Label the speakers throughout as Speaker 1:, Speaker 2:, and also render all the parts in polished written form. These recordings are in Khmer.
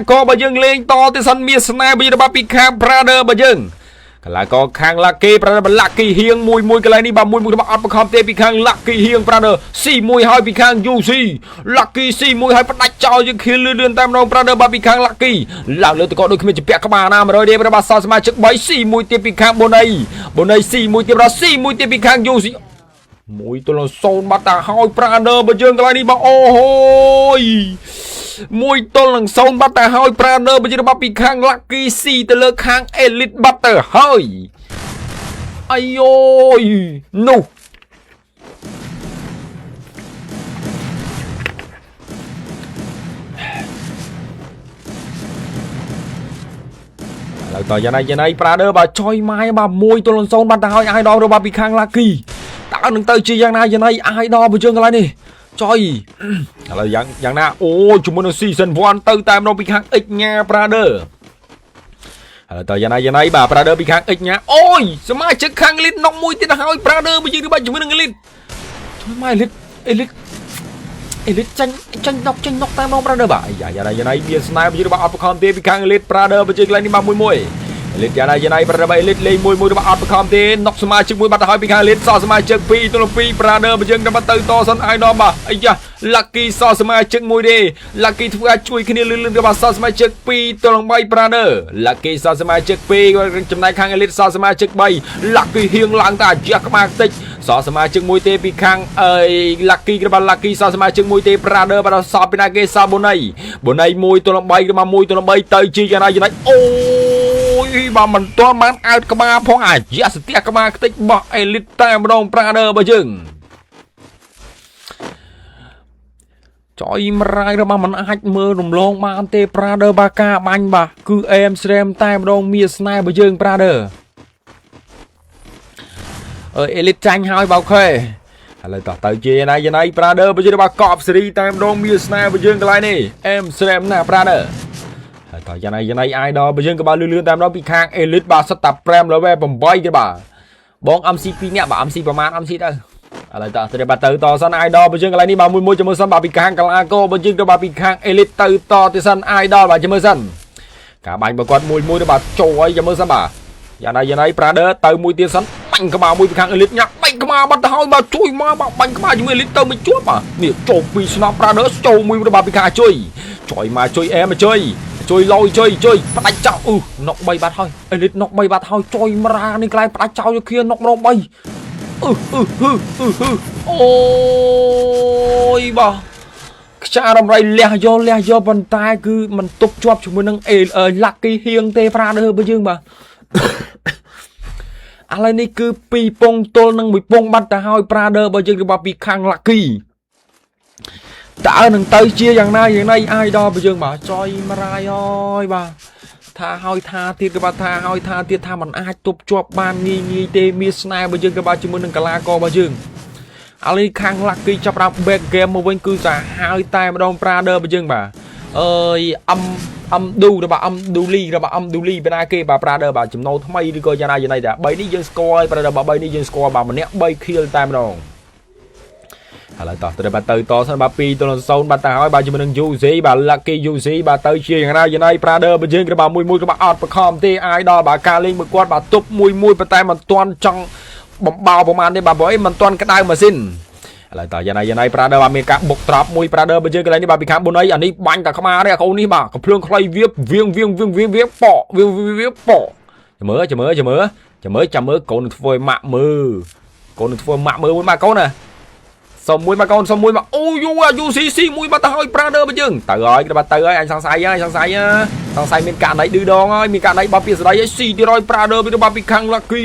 Speaker 1: ករបើយើងលេងតទៅសិនមានស្នេហ៍ពីរបស់ពីខាង Brother បើយើងកលាករខាង Lucky Brother Lucky ហៀងមួយមួយកន្លែងនេះបាទមួយមួយរបស់អត់បង្ខំទេពីខាង Lucky ហៀង Brother C1 ហើយពីខាង UC Lucky C1 ហើយផ្ដាច់ចោលយើងខៀលលឿនលឿនតែម្ដង Brother បាទពីខាង Lucky ឡើងលើតកដូចគ្មានជាពាក់ក្បាលណា100ទេបាទសល់សមាជិក3 C1 ទៀតពីខាងបូណីបូណី C1 ទៀតបាទ C1 ទៀតពីខាង UC 1-0បាត់តាហើយ Brother បើយើងកន្លែងនេះបាទអូហូយ1-0បាត់តាហើយ Brother បើយើងរបស់ពីខាង Lucky C ទៅលើខាង Elite បាត់ទៅហើយអាយយនោះ ឥឡូវតយ៉ាងណាយ៉ាងណា Brother បាទចុយម៉ាយបាទ1-0បាត់ទៅហើយអាយដល់របស់ពីខាង Lucky តើនឹងទៅជាយ៉ាងណាយ៉ាងណាអាយដល់បើយើងកន្លែងនេះចុយឥឡូវយ៉ាងយ៉ាងណាអូជាមួយនឹង season 1ទៅតែម្ដងពីខាង X ញ៉ា Brother ឥឡូវតយ៉ាងណាយ៉ាងណាបាទ Brother ពីខាង X ញ៉ាអូយសមាជិកខាង Elite ណុកមួយទៀតហើយ Brother បើយើងទៅបាទជាមួយនឹង Elite ជួយមក Elite Elite Elite ចាញ់ចាញ់ណុកចាញ់ណុកតាមម្ដង Brother បាទអាយ៉ាយ៉ាងណាយ៉ាងណាមានស្នេហ៍បើយើងបាទអត់បខំទេពីខាង Elite Brother បើយើងកន្លែងនេះបាទមួយមួយ Elite យ៉ាងណាយ៉ាងណា Brother បាទ Elite លេងមួយមួយរបស់អត់បខំទេណុកសមាជិកមួយបាត់ទៅហើយពីខាង Elite សល់សមាជិក2-2 Brother បើយើងដល់ទៅតសិនអាយដល់បាទអាយ៉ា Lucky សល់សមាជិកមួយទេ Lucky ធ្វើឲ្យជួយគ្នាលឿនលឿនរបស់សល់សមាជិក2-3 Brother Lucky សល់សមាជិក2ចំណែកខាង Elite សល់សមាជិក3 Lucky ហៀងឡើងតែអាយ៉ាក្បាលតិចសល់សមាជិកមួយទេពីខាងអី Lucky របស់ Lucky សល់សមាជិកមួយទេ Brother បាទសល់ពីណាគេសល់បូណៃបូណៃ1-3របស់1-3ទៅជាយ៉ាងណាយ៉ាងណាអូយបាទមិនទាន់បានអើតក្បាលផងអាយ៉ាសទះក្បាលខ្ទេចបោះ Elite តែម្ដង Brother របស់យើងចុយមរាយរបស់มันអាចមើលរំលងបានទេ Brother បាកាបាញ់បាទគឺអេមស្រែមតែម្ដងមានស្នេហ៍របស់យើង Brother អើ Elite ចាញ់ហើយបើខេឥឡូវតោះទៅជាណាយ៉ាងណា Brother បើយើងរបស់កប់សេរីតែម្ដងមានស្នេហ៍របស់យើងកន្លែងនេះអេមស្រែមណា Brother ហើយតោះយ៉ាងណាយ៉ាងណា idol បើយើងក៏បានលឿនលឿនតែម្ដងពីខាង Elite បាទសិតតា Prem level 8គេបាទបង MC 2នាក់បាទ MC ប្រហែល MC ទៅឥឡូវតោះទៅបាទទៅតសិន idol បើយើងកន្លែងនេះបាទមួយមួយជាមួយសិនបាទពីខាងកលាកោបើយើងក៏បាទពីខាង Elite ទៅតទៅសិន idol បាទជាមួយសិនការបាញ់ប្រកបមួយមួយទៅបាទចូលហើយជាមួយសិនបាទយ៉ាងណាយ៉ាងណា Brother ទៅមួយទៀតសិនបាញ់ក្បាលមួយពីខាង Elite ញ៉ាក់បាញ់ក្បាលបាត់ទៅហើយបាទជួយមកបាទបាញ់ក្បាលជាមួយ Elite ទៅមិនជាប់បាទនេះចូលពីស្នប់ Brother ចូលមួយទៅបាទពីខាងជួយជួយមកជួយអែមកជួយជួយលយជួយជួយផ្ដាច់ចោលអឺណុក3បាត់ហើយ Elite ណុក3បាត់ហើយជួយមរានេះកន្លែងផ្ដាច់ចោលយកគ្នាណុកម្ដង3អឺអឺហឺអឺហឺអូយបាទខ្ចារំរៃលះយកលះយកប៉ុន្តែគឺมันទប់ជាប់ជាមួយនឹងអេ Lucky ហៀងទេ Brother បើយើងបាទឥឡូវនេះគឺ2ពងទល់នឹង1ពងបាត់ទៅហើយ Brother បើយើងរបស់ពីខាង Lucky តើនឹងទៅជាយ៉ាងណាយ៉ាងណីអាយដល់បើយើងបាទចុយមរាយអើយបាទថាហើយថាទៀតក៏បាទថាហើយថាទៀតថាมันអាចទប់ជាប់បានងាយងាយទេមានស្នេហ៍បើយើងក៏បាទជាមួយនឹងកលាកររបស់យើងឥឡូវខាង Lucky ចាប់ដើម back game មកវិញគឺសាហាវតែម្ដង Brother បើយើងបាទអើយអំអំឌូរបស់អំឌូលីរបស់អំឌូលីបណាគេបាទ Brother បាទចំណូលថ្មីឬក៏យ៉ាងណាយ៉ាងណីតែ3នេះយើងស្គាល់ហើយ Brother បាទ3នេះយើងស្គាល់បាទម្នាក់3 kill តែម្ដងឥឡូវតោះទៅបាទទៅតសិនបាទ2-0បាទទៅហើយបាទជាមួយនឹង UC បាទ Lucky UC បាទទៅជាយ៉ាងណាយ៉ាងណា Brother បើយើងក៏បាទមួយមួយក៏បាទអត់បខំទេអាយដល់បាទការលេងមួយគាត់បាទទប់មួយមួយប៉ុន្តែមិនទាន់ចង់បំបោប្រហែលទេបាទព្រោះអីមិនទាន់ក្តៅម៉ាស៊ីនឥឡូវតយ៉ាងណាយ៉ាងណា Brother បាទមានការបុកត្រប់មួយ Brother បើយើងកន្លែងនេះបាទពីខាងប៊ុនអីអានេះបាញ់តែក្បាលទេអាកូននេះបាទកំភ្លើងខ្លីវាវៀងវៀងវៀងវៀងវៀងប៉វៀងវៀងប៉ចាំមើលចាំមើលចាំមើលចាំមើលចាំមើលកូននឹងធ្វើឲ្យម៉ាក់មើលកូននឹងធ្វើម៉ាក់មើលមួយបាទកូនណាសុំមួយមកកូនសុំមួយមកអូយូ UCC មួយបាត់ទៅហើយ Brother បើយើងទៅហើយបាទទៅហើយអញសង្ស័យហើយសង្ស័យសង្ស័យមានករណីឌឺដងហើយមានករណីបបពីស្ដីហើយស៊ីទៀតហើយ Brother ពីរបស់ពីខាង Lucky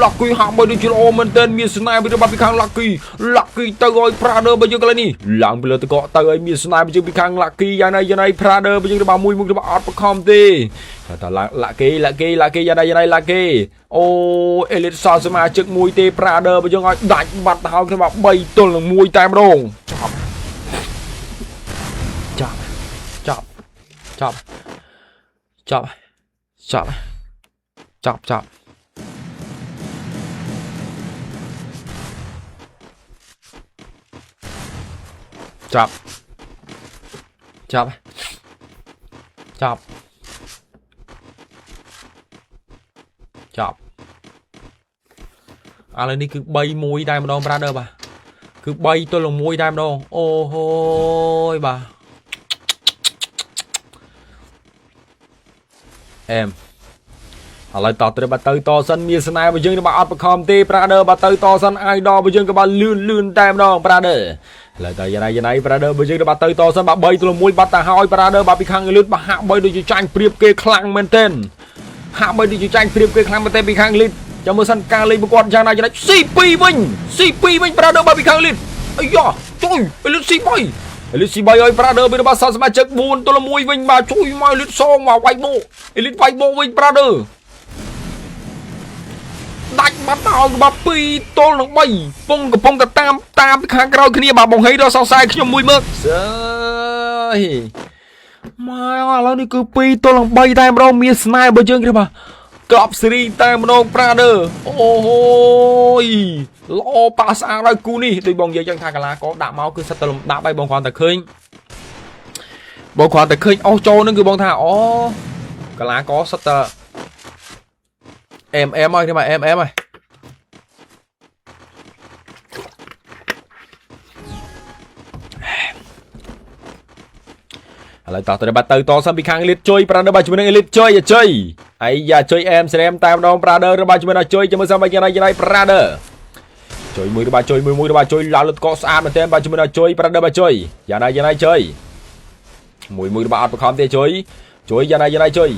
Speaker 1: Lucky ហាក់បីដូចជាល្អមែនទែនមានស្នេហ៍ពីរបស់ពីខាង Lucky Lucky ទៅហើយ Brother បើយើងកន្លែងនេះឡើងពីលើតកកទៅហើយមានស្នេហ៍ពីយើងពីខាង Lucky យ៉ាងណាយ៉ាងណា Brother បើយើងរបស់មួយមួយរបស់អត់បខំទេតែ Lucky Lucky Lucky យ៉ាងណាយ៉ាងណា Lucky អូ Elite សល់សមាជិកមួយទេ Brother បើយើងឲ្យដាច់បាត់ទៅហើយខ្ញុំបាទ3-1តែម្ដងចប់ចប់ចប់ចប់ចប់ចប់ចប់ចប់ចប់ចប់ ចប់ចប់ឥឡូវនេះគឺ3-1តែម្ដង brother បាទគឺ3ទល់នឹង1តែម្ដងអូហូយបាទអែមឥឡូវតោះត្រូវបាទទៅតសិនមានស្នេហ៍របស់យើងបាទអត់បខំទេ brother បាទទៅតសិន idol របស់យើងក៏បាទលឿនលឿនតែម្ដង brother ឥឡូវតយ៉ាងណាយ៉ាងណា brother របស់យើងបាទទៅតសិនបាទ3ទល់1បាត់ទៅហើយ brother បាទពីខាងលឿនបាទហាក់បីដូចជាចាញ់ប្រៀបគេខ្លាំងមែនទែនហាក់បីដូចជាចាញ់ប្រៀបគេខ្លាំងមែនទែនពីខាងលីតចាំមើលសិនការលេងប្រកួតយ៉ាងណាយ៉ាងណា C2 វិញ C2 វិញ brother បាទពីខាងលីតអាយ៉ាជួយលីត C3 អេលីត C3 ឲ្យ brother ពីរបស់សសមាជិក4ទល់1វិញបាទជួយមកអេលីតសងមកវាយបោអេលីតវាយបោវិញ brother ដាច់បាត់ដល់បាទ2ទល់នឹង3ពងកំពុងតែតាមតាមពីខាងក្រោយគ្នាបាទបងហេដល់សង្ស័យខ្ញុំមួយមើលសើយមកឥឡូវនេះគឺ2ទល់នឹង3តែម្ដងមានស្នេហ៍របស់យើងគ្នាបាទក្របសេរីតែម្ដង brother អូហូយល្អប៉ាស្អាតហើយគូនេះដូចបងនិយាយចឹងថាកាឡាកដាក់មកគឺសិតតែលំដាប់ហើយបងគ្រាន់តែឃើញបងគ្រាន់តែឃើញអស់ចូលនឹងគឺបងថាអូកាឡាកសិតតែអែមអែមហើយគេមកអែមអែមហើយឥឡូវតោះទៅបាត់ទៅតសិនពីខាង Elite ជួយ Brother បាទជាមួយនឹង Elite ជួយជួយអាយ៉ាជួយអែមស្រែមតែម្ដង Brother របស់ជាមួយនឹងជួយជាមួយសិនបាទយ៉ាងណាយ៉ាងណា Brother ជួយមួយរបស់ជួយមួយមួយរបស់ជួយឡើងលើកស្អាតមែនទែនបាទជាមួយនឹងជួយ Brother បាទជួយយ៉ាងណាយ៉ាងណាជួយមួយមួយរបស់អត់បខំទេជួយជួយយ៉ាងណាយ៉ាងណាជួយ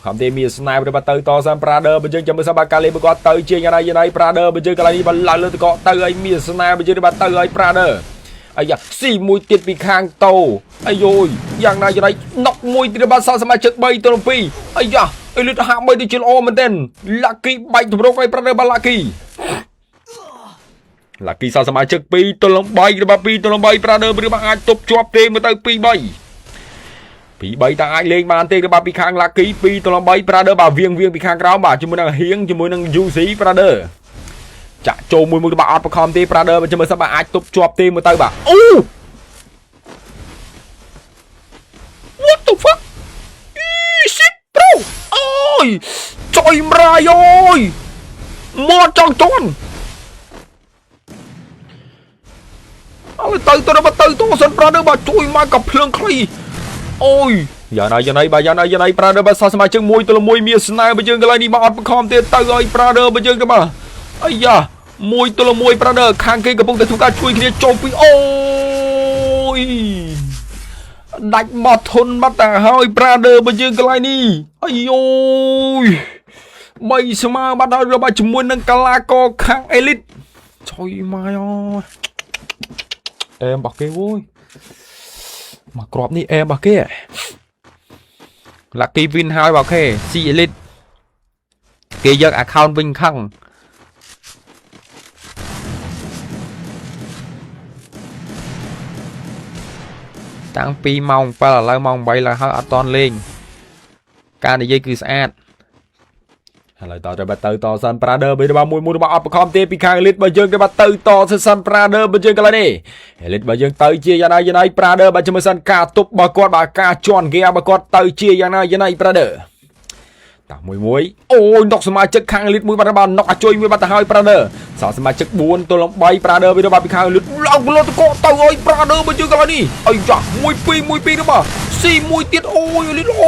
Speaker 1: ខំទេមានស្នេហ៍របស់ទៅតសាន Brother បើយើងចាំមើលសាបាកាលីបើគាត់ទៅជាយ៉ាងណាយ៉ាងណា Brother បើយើងកន្លែងនេះបើឡើងលើតកទៅឲ្យមានស្នេហ៍បើយើងបាទទៅឲ្យ Brother អាយ៉ាស៊ីមួយទៀតពីខាងតោអាយយយ៉ាងណាយ៉ាងណាណុកមួយទៀតបាទសល់សមាជិក3ទល់2អាយ៉ាអេលីតហាក់បីទៅជាល្អមែនទែន Lucky បែកទម្រងឲ្យ Brother បាទ Lucky Lucky សល់សមាជិក2ទល់3របស់2ទល់3 Brother ឬបាទអាចទប់ជាប់ទេមើលទៅ2 3 2 3តើអាចលេងបានទេបាទពីខាង Lucky 2ទល់3 Brother បាទវៀងវៀងពីខាងក្រោមបាទជាមួយនឹងហៀងជាមួយនឹង UC Brother ចាក់ចូលមួយមួយបាទអត់បខំទេ Brother ចាំមើលសិនបាទអាចទប់ជាប់ទេមើលទៅបាទអូ What the fuck? Shit bro អូយចុយមរាយអូយមកចង់ជន់អើទៅទៅទៅទៅសិន Brother បាទជួយមកកភ្លើងខ្លីអូយយ៉ាងណាយ៉ាងណាបាទយ៉ាងណាយ៉ាងណា Brother បាទសោះសមាជិកមួយទល់មួយមានស្នេហ៍បើយើងកន្លែងនេះមកអត់បខំទេទៅឲ្យ Brother បើយើងទៅបាទអាយ៉ាមួយទល់មួយ Brother ខាងគេកំពុងតែធ្វើការជួយគ្នាចូលពីអូយដាច់មកធុនបាត់ទៅហើយ Brother បើយើងកន្លែងនេះអាយយបីស្មើបាត់ហើយរបស់ជាមួយនឹងកាឡាកខាង Elite ចុយម៉ាយអូយអែមរបស់គេវយមកក្របនេះអែមរបស់គេ Lucky win ហើយបាទ OK C Elite គេយក account វិញខឹងតាំងពីម៉ោង7ឥឡូវម៉ោង8ឡើងហើយអត់តន់លេងការនិយាយគឺស្អាតឥឡូវតទៅបាទទៅតសិន Brother បីរបស់មួយមួយរបស់អត់បខំទេពីខាង Elite បើយើងទៅបាទទៅតសិន Brother បើយើងកន្លែងនេះ Elite បើយើងទៅជាយ៉ាងណាយ៉ាងណា Brother បាទជាមួយសិនការទប់របស់គាត់បាទការជន់គេរបស់គាត់ទៅជាយ៉ាងណាយ៉ាងណា Brother តាមួយមួយអូយណុកសមាជិកខាង Elite មួយបាទបាទណុកអាចុយមួយបាទទៅហើយ Brother សល់សមាជិក4ទល់3 Brother វិញបាទពីខាង Elite ឡើងលោតកទៅអើយ Brother បើយើងកន្លែងនេះអាយ៉ា1 2 1 2ទៅបាទស៊ីមួយទៀតអូយ Elite ល្អ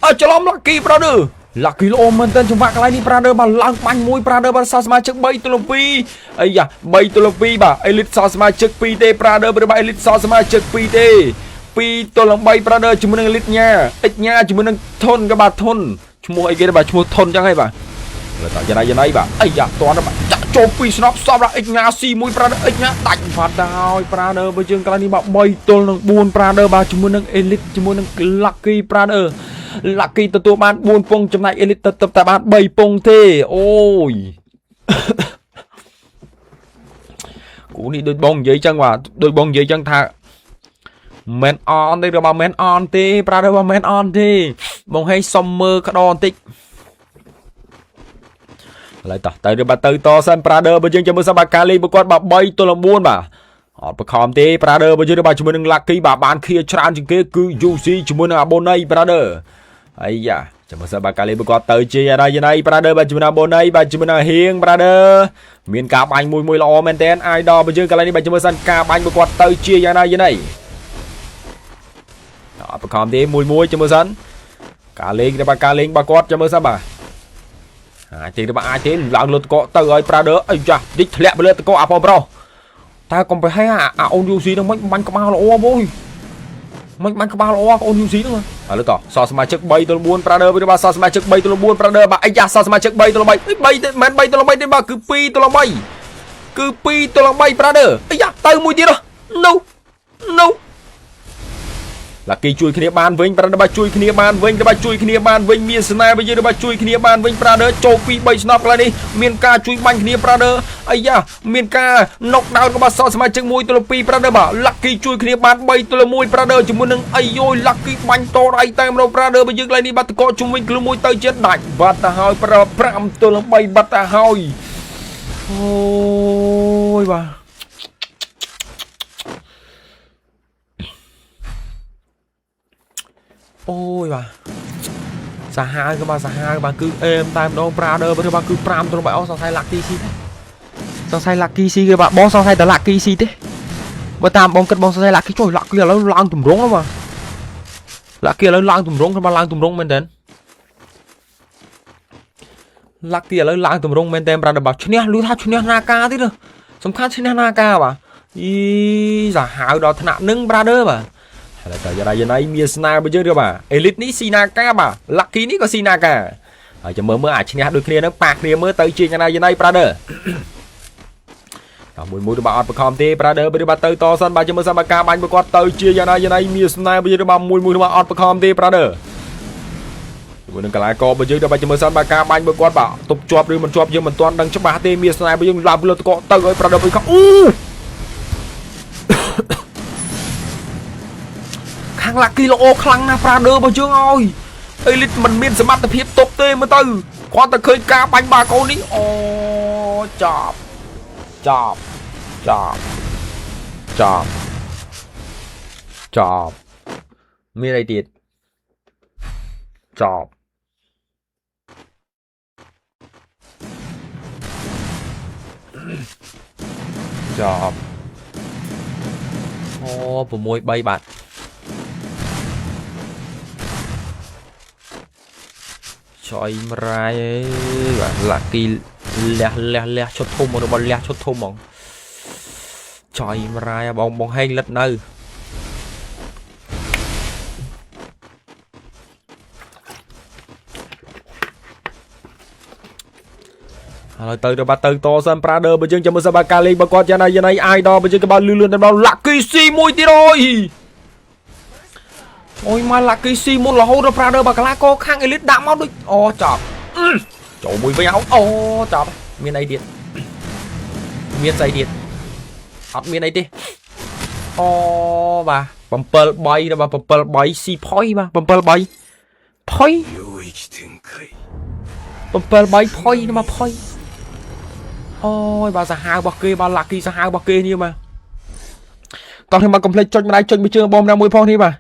Speaker 1: អើច្រឡំ Lucky Brother Lucky ល្អមែនតើចង្វាក់កន្លែងនេះ Brother បាទឡើងបាញ់មួយ Brother បាទសល់សមាជិក3ទល់2អាយ៉ា3ទល់2បាទ Elite សល់សមាជិក2ទេ Brother បាទ Elite សល់សមាជិក2ទេ2ទល់នឹង3 Brother ជាមួយនឹង Elite ញ៉ាអិចញ៉ាជាមួយនឹងធុនក៏បាទធុនឈ្មោះអីគេបាទឈ្មោះធុនចឹងហីបាទឥឡូវតយ៉ាងណាយ៉ាងណាបាទអាយ៉ាតន់បាទចាក់ចូលពីស្នប់សពដល់អិចញ៉ាស៊ីមួយ Brother អិចញ៉ាដាច់បាត់ហើយ Brother បើយើងកន្លែងនេះបាទ3ទល់នឹង4 Brother បាទជាមួយនឹង Elite ជាមួយនឹង Lucky Brother Lucky ទទួលបាន4ពងចំណែក Elite ទៅតែបាន3ពងទេអូយគូនេះដូចបងនិយាយចឹងបាទដូចបងនិយាយចឹងថាមិនអនទេរបស់មិនអនទេ Brother បាទមិនអនទេបងហេសុំមើលក្តបន្តិចឥឡូវតោះទៅបាទទៅតសិន Brother បើយើងចាំមើលសបាការលេងរបស់គាត់បាទ3ទល់9បាទ អត់បខំទេ brother បើយើងបាទជាមួយនឹង Lucky បាទបានខៀច្រើនជាងគេគឺ UC ជាមួយនឹង Abonai brother អាយ៉ាចាំមើលសិនបាទកាលីបើគាត់ទៅជាយ៉ាងណាយ៉ាងណា brother បាទជាមួយនឹង Abonai បាទជាមួយនឹងហៀង brother មានការបាញ់មួយមួយល្អមែនតើ idol បើយើងកន្លែងនេះបាទចាំមើលសិនការបាញ់បើគាត់ទៅជាយ៉ាងណាយ៉ាងណាអត់បខំទេមួយមួយចាំមើលសិនការលេងរបស់ការលេងរបស់គាត់ចាំមើលសិនបាទអាចទេបាទអាចទេឡើងលើតកទៅឲ្យ brother អីយ៉ាតិចធ្លាក់ទៅលើតកអាផងប្រុស តើកុំទៅហេអាអូន UC ហ្នឹងមិនបាញ់ក្បាលល្អមួយមិនបាញ់ក្បាលល្អអូន UC ហ្នឹងឥឡូវតសល់សមាជិក3ទល់4 brother វិញបាទសល់សមាជិក3ទល់4 brother បាទអាយ៉ាសល់សមាជិក3ទល់3 3ទេមិន3ទល់3ទេបាទគឺ2ទល់3គឺ2ទល់3 brother អាយ៉ាទៅមួយទៀតនោះនោះឡាគីជួយគ្នាបានវិញ brother បាទជួយគ្នាបានវិញបាទជួយគ្នាបានវិញមានស្នេហ៍វិញយើងបាទជួយគ្នាបានវិញ brother ចូល2 3ស្នប់កន្លែងនេះមានការជួយបាញ់គ្នា brother អាយ៉ាមានការ knock down របស់សល់សមាជិក1ទល់2 brother បាទ Lucky ជួយគ្នាបាន3ទល់1 brother ជាមួយនឹងអាយយ Lucky បាញ់តដៃតែម្ដង brother បើយើងកន្លែងនេះបាទតកជុំវិញខ្លួនមួយទៅជាដាច់បាត់ទៅហើយ5ទល់3បាត់ទៅហើយអូយបាទអូយបាទសាហាវក៏បាទសាហាវបាទគឺអេមតែម្ដង brother បាទគឺ5ទល់3អូសង្ស័យ Lucky ស៊ីសង្ស័យ Lucky ស៊ីគេបាទបងសង្ស័យតែ Lucky ស៊ីទេបើតាមបងគិតបងសង្ស័យ Lucky ជួយ Lucky ឥឡូវឡើងទម្រង់ហ្នឹងបាទ Lucky ឥឡូវឡើងទម្រង់បាទឡើងទម្រង់មែនតើ Lucky ឥឡូវឡើងទម្រង់មែនតើ brother បាទឈ្នះលឺថាឈ្នះនាការទៀតសំខាន់ឈ្នះនាការបាទអីសាហាវដល់ថ្នាក់នឹង brother បាទហើយតើយ៉ាងណាយ៉ាងណាមានស្នេហ៍បើយើងទេបាទ Elite នេះស៊ីនាការបាទ Lucky នេះក៏ស៊ីនាការហើយចាំមើលមើលអាឈ្នះដូចគ្នាហ្នឹងប៉ះគ្នាមើលទៅជាយ៉ាងណាយ៉ាងណា brother តោះមួយមួយរបស់អត់បខំទេ brother បើបាទទៅតសិនបាទចាំមើលសិនបាទការបាញ់របស់គាត់ទៅជាយ៉ាងណាយ៉ាងណាមានស្នេហ៍បើយើងបាទមួយមួយរបស់អត់បខំទេ brother ជាមួយនឹងកីឡាករបើយើងដល់បាទចាំមើលសិនបាទការបាញ់របស់គាត់បាទទប់ជាប់ឬមិនជាប់យើងមិនទាន់ដឹងច្បាស់ទេមានស្នេហ៍បើយើងឡើងលើតកទៅឲ្យ brother វិញអូខាង Lucky ល្អខ្លាំងណាស់ brother របស់យើងអើយអេលីតមិនមានសមត្ថភាពទប់ទេមើលទៅគាត់តែឃើញការបាញ់បាកូននេះអូចប់ចប់ចប់ចប់ចប់មានអីទៀតចប់ចប់អូ6 3បាទចុយមរាយអើយបាទ Lucky លះលះលះឈុតធំរបស់លះឈុតធំហ្មងចុយមរាយបងបងហេងលិតនៅហើយទៅទៅបាទទៅតសិន brother បើយើងចាំមើលសិនបាទការលេងរបស់គាត់យ៉ាងណាយ៉ាងណា idol បើយើងក៏បាទលឿនលឿនទៅដល់ Lucky C មួយទៀតអើយអូយមក Lucky C មុនរហូតដល់ brother បាទកីឡាករខាង Elite ដាក់មកដូចអូចប់ចូលមួយវិញអូចប់មានអីទៀតមានស្អីទៀតអត់មានអីទេអូបាទ7 3បាទ7 3 C ផុយបាទ7 3ផុយ
Speaker 2: 領域展開
Speaker 1: 7 3ផុយមកផុយអូយបាទសាហាវរបស់គេបាទ Lucky សាហាវរបស់គេនេះបាទតោះខ្ញុំមកកុំភ្លេចចុចម្ដាយចុចមួយជើងបងម្នាក់មួយផងនេះបាទ